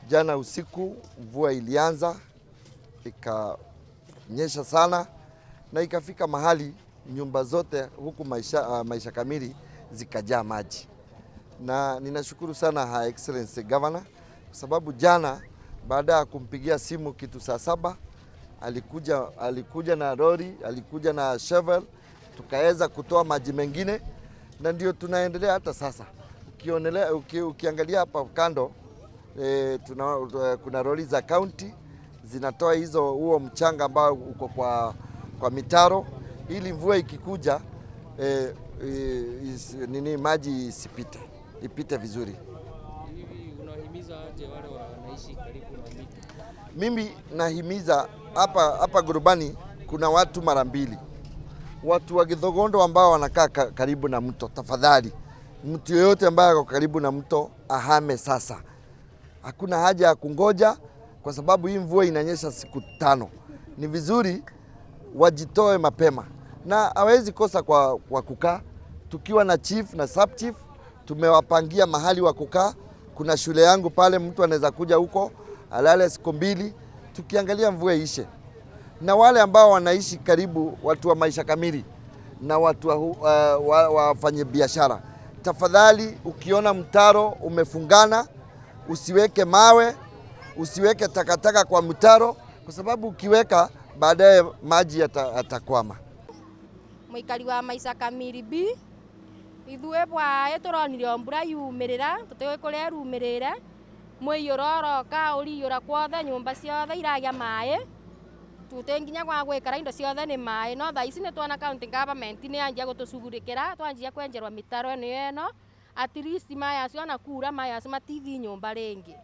Jana usiku mvua ilianza ikanyesha sana na ikafika mahali nyumba zote huku Maisha Kamili zikajaa maji, na ninashukuru sana Her Excellency Governor kwa sababu jana baada ya kumpigia simu kitu saa 7 alikuja na lori, alikuja na shovel, tukaweza kutoa maji mengine, na ndio tunaendelea hata sasa. Ukiangalia hapa kando kuna lori za county zinatoa hizo huo mchanga ambao uko kwa mitaro ili mvua ikikuja nini maji isipite, ipite vizuri. Hivi unahimiza aje wale wanaishi karibu na mito? Mimi nahimiza hapa hapa Gurubani kuna watu mara mbili, watu wa Githogondo ambao wanakaa karibu na mto, tafadhali, mtu yoyote ambaye ako karibu na mto ahame sasa. Hakuna haja ya kungoja, kwa sababu hii mvua inanyesha siku 5. Ni vizuri wajitoe mapema, na hawezi kosa kwa kukaa. Tukiwa na chief na sub chief, tumewapangia mahali wa kukaa. Kuna shule yangu pale, mtu anaweza kuja huko alale siku 2, tukiangalia mvua ishe. Na wale ambao wanaishi karibu, watu wa Maisha Kamili na watu wafanye biashara, tafadhali, ukiona mtaro umefungana, usiweke mawe, usiweke takataka kwa mtaro, kwa sababu ukiweka baadaye maji yatakwama. Muikari wa Maica Kamiri B, ithuĩ bwaĩ tũronire o mbura yumĩrĩra, tũtiũĩ kũrĩa ĩrumĩrĩre, mũiyũro ũroka ũriyũra kwothe, nyũmba ciothe iragĩa maĩ, tũtĩ nginya gwa gwĩkara, indo ciothe nĩ maĩ. No thaa ici nĩ tuona county government nĩ yanjia gũtũcugurĩkĩra, twanjia kwenjerwo mĩtaro ĩno, at least maĩ acio ona kura maĩ acio matithi nyũmba rĩngĩ.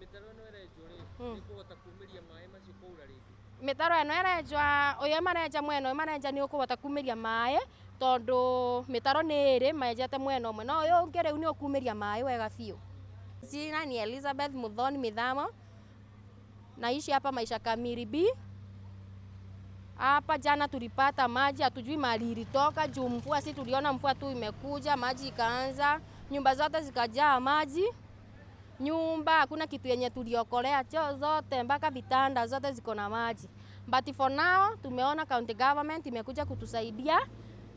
Mĩtaro ĩno ĩrenjwo rĩ, ĩkũhota kumĩria maĩ macio kwaura rĩngĩ? Mĩtaro ĩno ĩrenjwa, ũyũ marenja, mwena ũyũ marenja nĩ ũkũhota kumĩria maĩ, tondũ mĩtaro nĩ ĩrĩ menjete mwena ũmwe, no ũyũ ũngĩ rĩu nĩ ũkumĩria maĩ wega biũ. Jina ni Elizabeth Muthoni Mithamo, naishi hapa Maisha Kamili B. Hapa jana tulipata maji, hatujui mali ilitoka juu mvua, si tuliona mvua tu imekuja, maji ikaanza, nyumba zote zikajaa maji. Nyumba hakuna kitu yenye tuliokolea, choo zote mpaka vitanda zote ziko na maji. But for now tumeona county government imekuja kutusaidia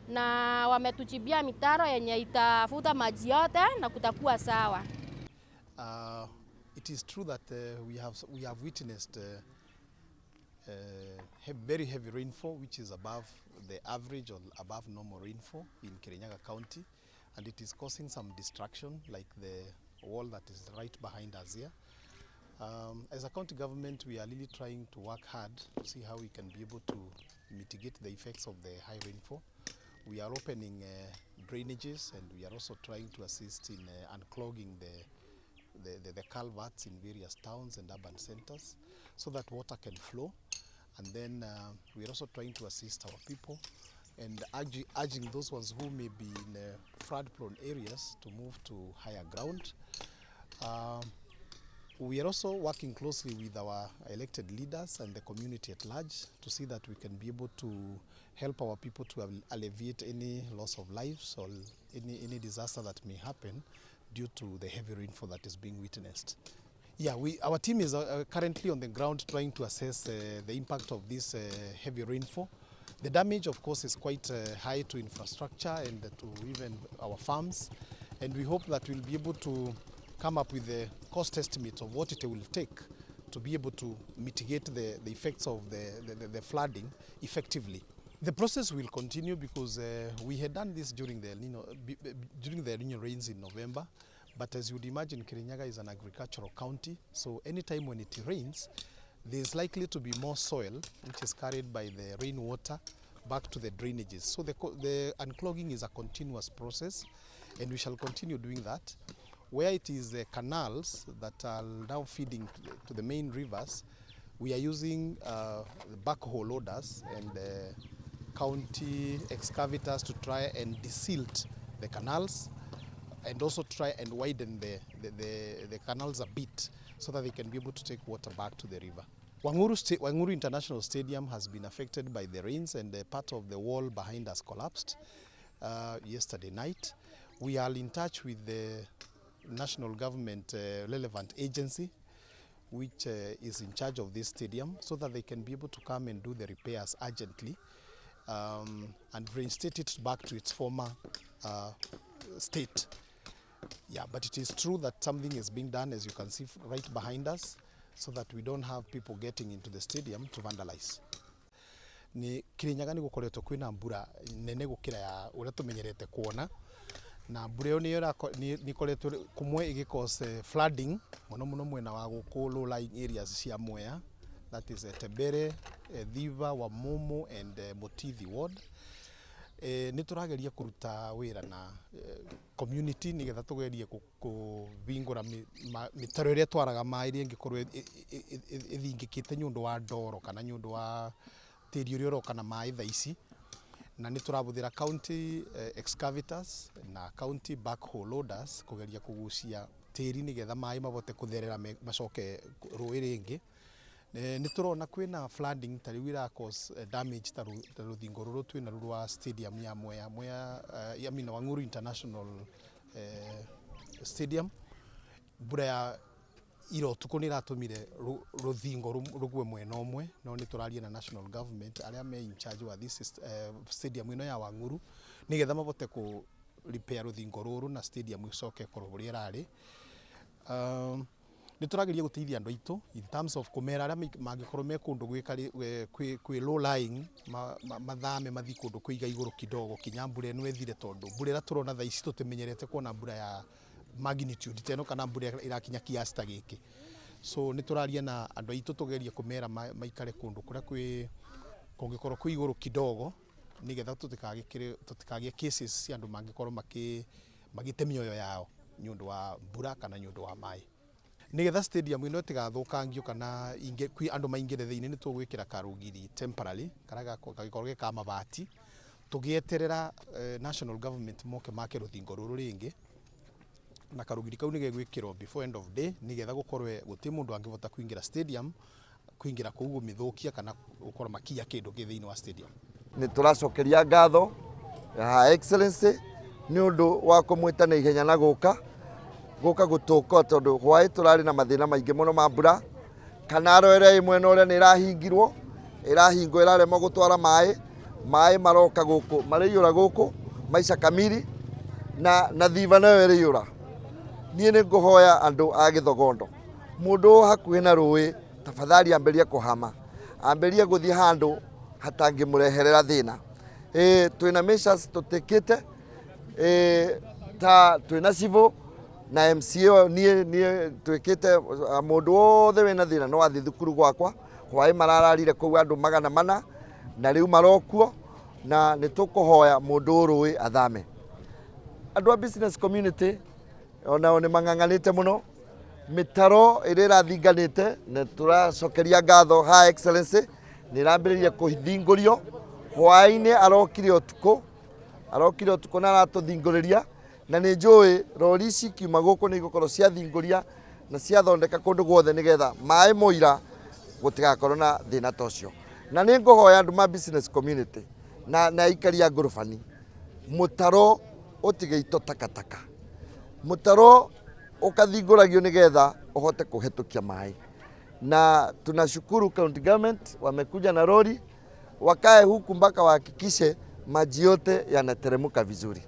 na wametuchimbia mitaro yenye itafuta maji yote na kutakuwa sawa. It is true that we have witnessed very heavy rainfall, which is above the average or above normal rainfall in Kirinyaga County, and it is causing some destruction, like the wall that is right behind us here. As a county government, we are really trying to work hard to see how we can be able to mitigate the effects of the high rainfall. We are opening drainages, and we are also trying to assist in unclogging the culverts in various towns and urban centers so that water can flow. And then we are also trying to assist our people and urging those ones who may be in flood-prone areas to move to higher ground. We are also working closely with our elected leaders and the community at large to see that we can be able to help our people to alleviate any loss of lives or any disaster that may happen due to the heavy rainfall that is being witnessed. Yeah, our team is currently on the ground trying to assess the impact of this heavy rainfall. The damage, of course, is quite high to infrastructure and to even our farms. And we hope that we'll be able to come up with a cost estimate of what it will take to be able to mitigate the effects of the flooding effectively. The process will continue because we had done this during the El Nino rains in November. But as you would imagine, Kirinyaga is an agricultural county, so anytime when it rains, there's likely to be more soil which is carried by the rainwater back to the drainages. So the unclogging is a continuous process, and we shall continue doing that. Where it is the canals that are now feeding to the main rivers, we are using the backhoe loaders and the county excavators to try and desilt the canals and also try and widen the canals a bit so that they can be able to take water back to the river. Wanguru International Stadium has been affected by the rains, and part of the wall behind us collapsed yesterday night. We are in touch with the national government relevant agency which is in charge of this stadium so that they can be able to come and do the repairs urgently and reinstate it back to its former state. Yeah, but it is true that something is being done, as you can see right behind us, so that we don't have people getting into the stadium to vandalize. Nĩ Kirinyaga nĩ gũkoretwo kwĩna mbura nene gũkĩra ya ũrĩa tũmenyerete kuona, na mbura ĩyo nĩ ĩkoretwo kũmwe ĩgĩ cause flooding mũno mũno mwena wa gũkũ low lying areas cia Mwea, that is Tebere, Thiva, Wamumu and Mutithi ward. Nĩ tũrageria kũruta wĩra na community nĩgetha tũgerie kũhingũra mĩtaro ĩrĩa ĩtwaraga maĩ ĩrĩa ĩngĩkorwo ĩthingĩkĩte nĩ ũndũ wa ndoro kana nĩ ũndũ wa tĩri ũrĩa ũroka na maĩ thaa ici. Na nĩ tũrahũthĩra county excavators na county backhoe loaders kũgeria kũgucia tĩri nĩgetha maĩ mahote kũtherera macoke rũĩ rĩngĩ. Nĩ tũrona kwĩna flooding ta rĩu ĩra cause damage ta rũthingo rũrũ twĩna ruo rwa stadium ya Mwea, Mwea, I mean Wang'uru International Stadium. Mbura ya ira ũtukũ nĩ ĩratũmire rũthingo rũgwe mwena ũmwe, no nĩ tũraria na national government arĩa me in charge wa this stadium ĩno ya Wang'uru nĩgetha mahote kũ repair rũthingo rũrũ na stadium ĩcoke ĩkorwo ũrĩa ĩrarĩ. Nĩ tũrageria gũteithia andũ aitũ in terms of kũmera arĩa mangĩkorwo me kũndũ kwĩ low lying mathame mathiĩ kũndũ kwĩ igũrũ kidogo kinya mbura ĩno ĩthire, tondũ mbura ĩrĩa tũrona thaa ici tũtimenyerete kuona mbura ya magnitude ta ĩno kana mbura ĩrakinya kiasi ta gĩkĩ. So nĩ tũraria na andũ aitũ tũgerie kũmera maikare kũndũ kũrĩa kũngĩkorwo kwĩ igũrũ kidogo nĩgetha tũtikagĩe cases cia andũ mangĩkorwo magĩte mĩoyo yao nĩ ũndũ wa mbura kana nĩ ũndũ wa maĩ. Nĩgetha stadium ĩno ĩtigathũkangio kana kwĩ andũ maingĩre thĩinĩ, nĩ tũgwĩkĩra karũgiri temporary karĩa gagĩkorwo ge ka mabati tũgĩeterera national government moke make rũthingo rũrũ rĩngĩ, na karũgiri kau nĩ gegwĩkĩrwo before end of day nĩgetha gũkorwe gũtirĩ mũndũ angĩhota kũingĩra stadium, kũingĩra kũu gũmĩthũkia kana gũkorwo makiya kĩndũ kĩ thĩinĩ wa stadium. Nĩ tũracokeria ngatho Her Excellency nĩ ũndũ wa kũmwĩta na ihenya na gũka gũtũka, tondũ hwaĩ tũrarĩ na mathĩna maingĩ mũno ma mbura. Kanaro ĩrĩa ĩ mwena ũrĩa nĩ ĩrahingirwo, ĩrahingwo, ĩraremwo gũtwara maĩ, maĩ maroka gũkũ, marĩiyũra gũkũ maica kamiri na Thiva nayo ĩrĩiyũra. Niĩ nĩ ngũhoya andũ a Gĩthogondo, mũndũ hakuhĩ na rũĩ tafadhali ambĩrĩrie kũhama, ambĩrĩrie gũthiĩ handũ hatangĩmũreherera thĩna. Twĩna measures tũtĩkĩte, ta twĩna civil na MCA, niĩ twĩkĩte mũndũ wothe wĩna thĩna no athiĩ thukuru gwakwa. Hwaĩ marararire kũu andũ 400 na rĩu marokuo, na nĩ tũkũhoya mũndũ rũĩ athame. Andũ a business community onao nĩ mang'ang'anĩte mũno, mĩtaro ĩrĩa ĩrathinganĩte nĩ tũracokeria ngatho Her Excellency nĩ ĩrambĩrĩria kũthingũrio. Hwaĩ-inĩ arokire ũtukũ, arokire ũtukũ na aratũthingũrĩria, na nĩ njũĩ rori ici kiuma gũkũ nĩ igũkorwo ciathingũria na ciathondeka kũndũ guothe nĩgetha maĩ moira gũtigakorwo na thĩna ta ũcio. Na nĩ ngũhoya andũ ma business community na aikari a ngurubani, mũtaro ũtigĩitwo takataka, mũtaro ũkathingũragio nĩgetha ũhote kũhetũkia maĩ. Na tunashukuru county government wamekuja na lori wakae huku mpaka wahakikishe maji yote yanateremka vizuri.